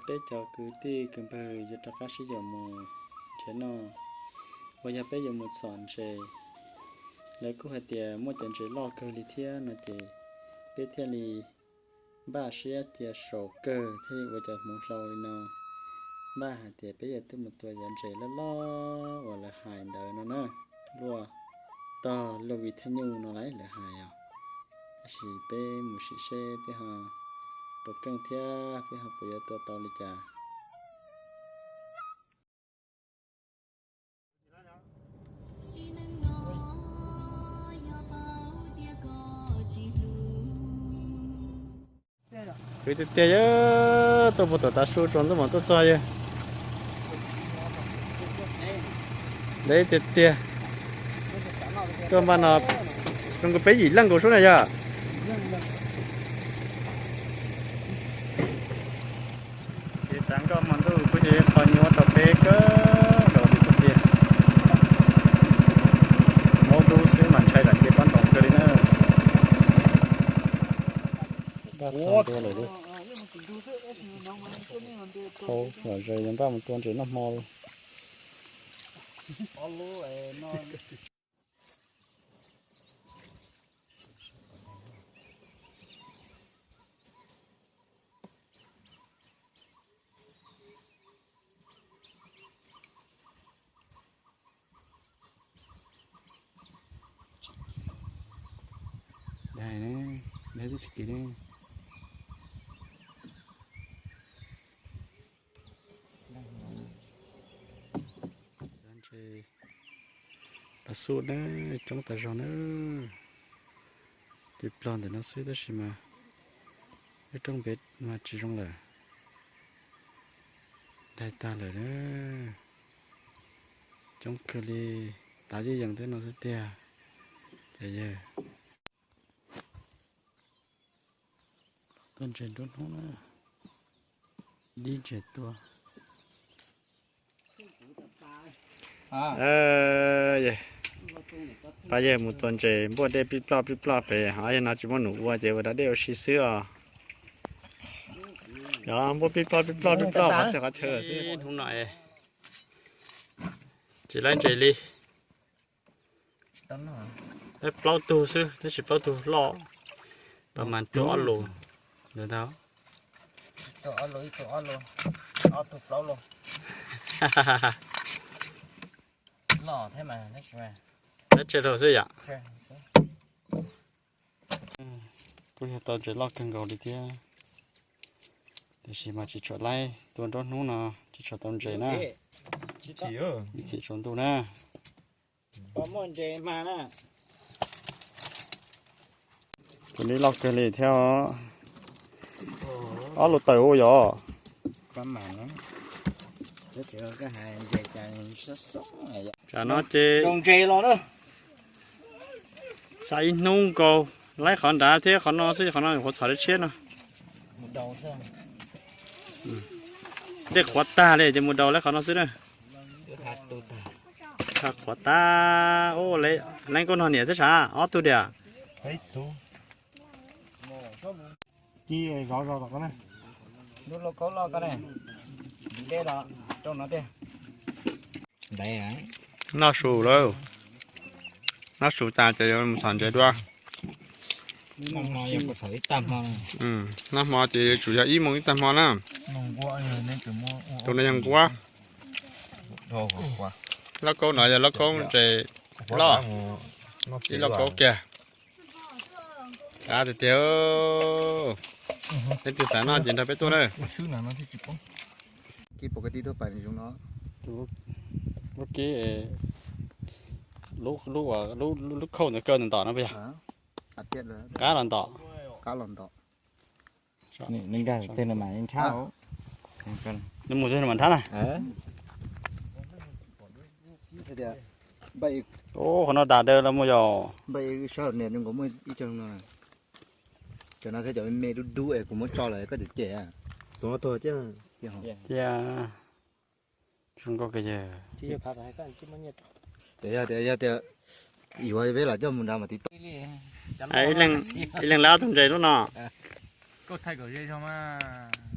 Peb cov kwv tij kwv npawg yuav rov qab sib yaum mus nrhiav noj, uas yog peb yuav mus txhom ntses. Lawv kuj hais tias muaj cov ntses loj kawg li thiab no ces peb thiaj li npaj siab cia saum kawg thiaj li ua cov hmoov hlau li no. Npaj hais tias peb yuav tuaj mus tua cov ntses loj loj uas lawv hais ntawd no na, luaj tog luaj vij thaj nyuj no lawv hais os. Tab sis peb mus sim seb peb ho puas keej thiab peb ho puas yuav tua tau li cas. Kwv tiag tiag yog tuaj puag tom tav su tsaus ntuj mam tuaj txog yog. Deb tiag tiag. Tuaj npaj no zoo nkaus peb yim leej nkaus sub na yog. Ces xav nkauj hmo ntuj kuj yog ib qho nyuaj rau peb kawg nkaus li tiag tiag. Maub dub xwb mas ntshai lam kev pob ntoos kawg li na. Npaj txog ntua lawm li. Hau lom zem yog npaj mus tua ntses noj hmo li. Dai ne, dai twb tsis kim ne. Ntses pas xub na, coob tas zog na. Tib plog ntawm no xwb tab sis mas ib roob npem mas tsis zoo lawm. Dai tag lawm na. Coob kawg li, tav yeej yees tej no xwb tiag. Ces yawg tuaj ntses nruab hnub na, dib ntses tua. Pab yawg mus tua ntses npuaj dej plij ploj plij ploj pem, ho yawg no tsis muaj num ua ces ua da dej ua si xwb os. Yog npuaj plij ploj plij ploj plij ploj qhov txhia qhov chaw xwb. Hnub no tsis laib ntses li. Plaub tug xwb tab sis plaub tug loj, pas mas tus ob lus ntawd ntag. Tab tse laug xwb yom. Kuj yog tau ntses loj kawg nkaus li thiab, tiam sis mas tsis tshua laib, tua nruab hnub no tsis tshua tau ntses na. Ib txhim tsaus ntuj na. Tus ni loj kawg li thiab. Ob lus tawm ua yog. Tsam no ces xav ib hnub nkaus, laib qhov nrad thiab qhov no xwb, qhov no nyuam qhuav txhom dab tshiab no. Dej qhuav tag li ces mus daus laib qhov no xwb na. Qhuav tag, leej kuj nog niam thiab sav ob tug diam. Noj su lawm, noj su tas ces yuav mus txhom ntses dua. Noj hmo ces yuav tsum yog ib moos ib tag hmo na. Tus no yog nquab. Lauj kaub no yog lauj kaub ntses loj, ib lauj kaub kiag. Av tiag tiag, leej twg xav noj ces nrog peb tuaj na. Lub kib, lub khauj ntawd kaw ntawm ntom no puas yog? Qab los ntom. Nws mus xwb mas nrhab na. Ub, qhov no das daw los mus yog. Cov no thiab cov me me dub dub es kuv muab tso lawm koj cem cem. Tus no tuag thiab. Tiag, zoo nkauj kawg yawg. Tias yog tias yog tias yuav peb los coj mus nrad mas tiv toj. Ib leeg laib ob tug ntses lub no.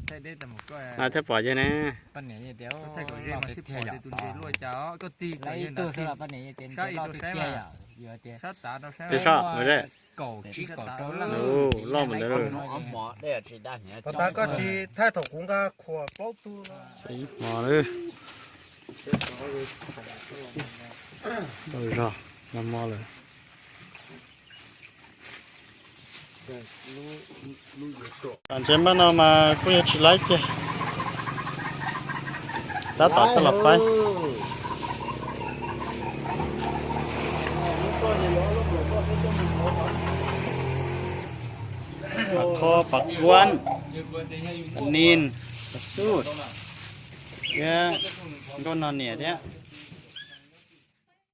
Noj thiab pom yawg ne. Peb soj mas ze. Loj mus ntawd. Pov tas koj tsis thaij thaum kuv nqa khuam plaub tug. Ib hmo lawm. Zog nag hmo lawm. Ntses npaj no mas kuj yuav tsis laib kiag. Tab tom coj los faib. Qho pas kuab, nis, pas xub, thiab nkauj nog niam thiab.